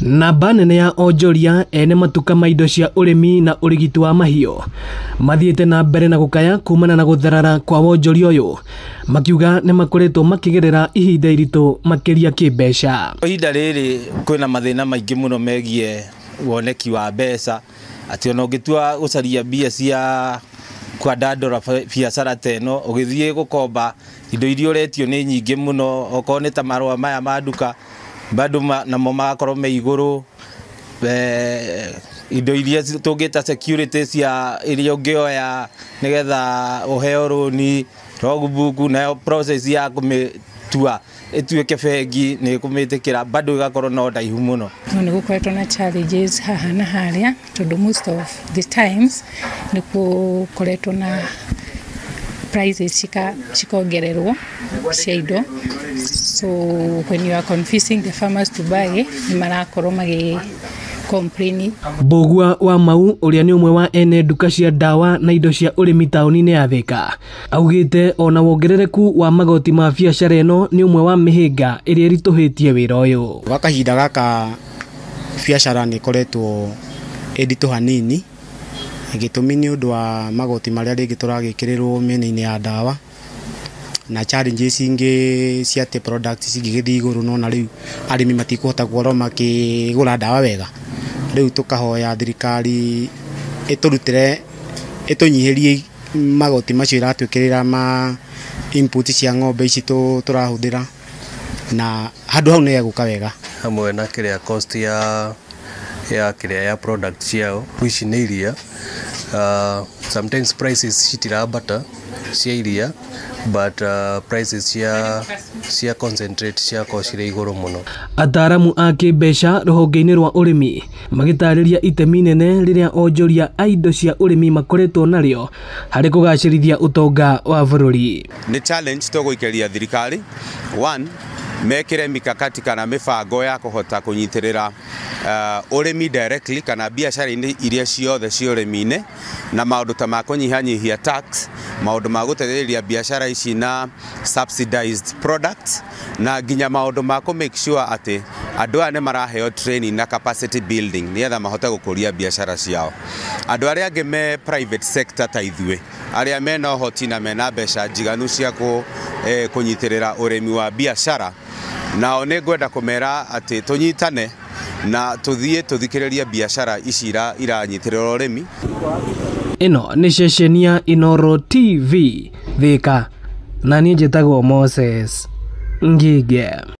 Namba nene ya onjoria ene matuka ma indo cia ũrĩmi na ũrigiti wa mahiũ mathiĩte na mbere na gũkaya kumana na gũtherara kwa wonjoria ũyũ, makiuga nĩ makoretwo makĩgerera ihinda iritũ makĩria kĩmbeca. Ihinda rĩrĩ kwĩna mathĩna maingĩ mũno megiĩ woneki wa mbeca, atĩ ona ũngĩtua gũcaria mbia cia kwandandũra biacara ta ĩno, ũgĩthiĩ gũkomba indo iria ũretio nĩ nyingĩ mũno, okorwo nĩ ta marũa maya ma nduka bado namo magakorwo me igũrũ, indo iria tũngĩta security cia iria ũngĩoya nĩgetha ũheo rũni, logbook, nayo process ya kũmĩtua ĩtuĩke bengi nĩ ĩkũmĩtĩkĩra bado ĩgakorwo no ndaihu mũno. No nĩ gũkoretwo na challenges haha na harĩa, tondũ most of the times nĩ gũkoretwo na prices cikongererwo cia indo, so when you are convincing the farmers to buy, nĩ marakorwo magĩ complain. Mbũgua wa Mau ũrĩa nĩ ũmwe wa ene nduka cia ndawa na indo cia ũrĩmi taũni-inĩ ya Thika augĩte ona wongerereku wa magoti ma biacara ĩno nĩ ũmwe wa mĩhĩnga ĩrĩa ĩritũhĩtie wĩra ũyũ. Gwa kahinda gaka biacara nĩ ĩkoretwo ĩ nditũ hanini, gĩtũmi nĩ ũndũ wa magoti marĩa rĩngĩ tũragĩkĩrĩrwo mĩena-inĩ ya ndawa na challenges ingĩ cia atĩ products cingĩgĩthiĩ igũrũ, no na rĩu arĩmi matikũhota gũkorwo makĩgũra ndawa wega. Rĩu tũkahoya thirikari ĩtũrutĩre, ĩtũnyihĩrie magoti macio ĩratwĩkĩrĩra ma input cia ng'ombe ici tũrahũthĩra, na handũ hau nĩ hegũka wega. Hamwe na kĩrĩa cost ya kĩrĩa ya product ciao, which nĩ iria, sometimes prices citirambata cia iria, but prices cia concentrate ciakorwo cirĩ igũrũ mũno. Ataaramu a kĩmbeca rũhonge-inĩ rwa ũrĩmi magĩtarĩria itemi inene rĩrĩa onjoria a indo cia ũrĩmi makoretwo narĩo harĩ kũgacĩrithia ũtonga wa bũrũri. Nĩ challenge tũgũikĩria thirikari, one, mekĩre mikakati kana mĩbango ya kũhota kũnyitĩrĩra ũrĩmi directly kana biacara-inĩ iria ciothe cia ũrĩmi-inĩ, na maũndũ ta ma kũnyihanyihia tax, maũndũ ma gũteithĩrĩria biacara ici na subsidized products, na nginya maũndũ ma kũ make sure atĩ andũ aya nĩ maraheo training na capacity building nĩgetha mahote gũkũria biacara ciao. Andũ arĩa angĩ me private sector ta ithuĩ arĩa mena ũhoti na mena mbeca njiganu cia kũnyitĩrĩra ũrĩmi wa biacara, nao nĩ ngwenda kũmera atĩ tũnyitane na tũthiĩ tũthikĩrĩrie biacara ici iranyitĩrĩra ũrĩmi. Ĩno nĩ ceceni ya Inooro TV Thika, na niĩ njĩtagwo Moses Ngige.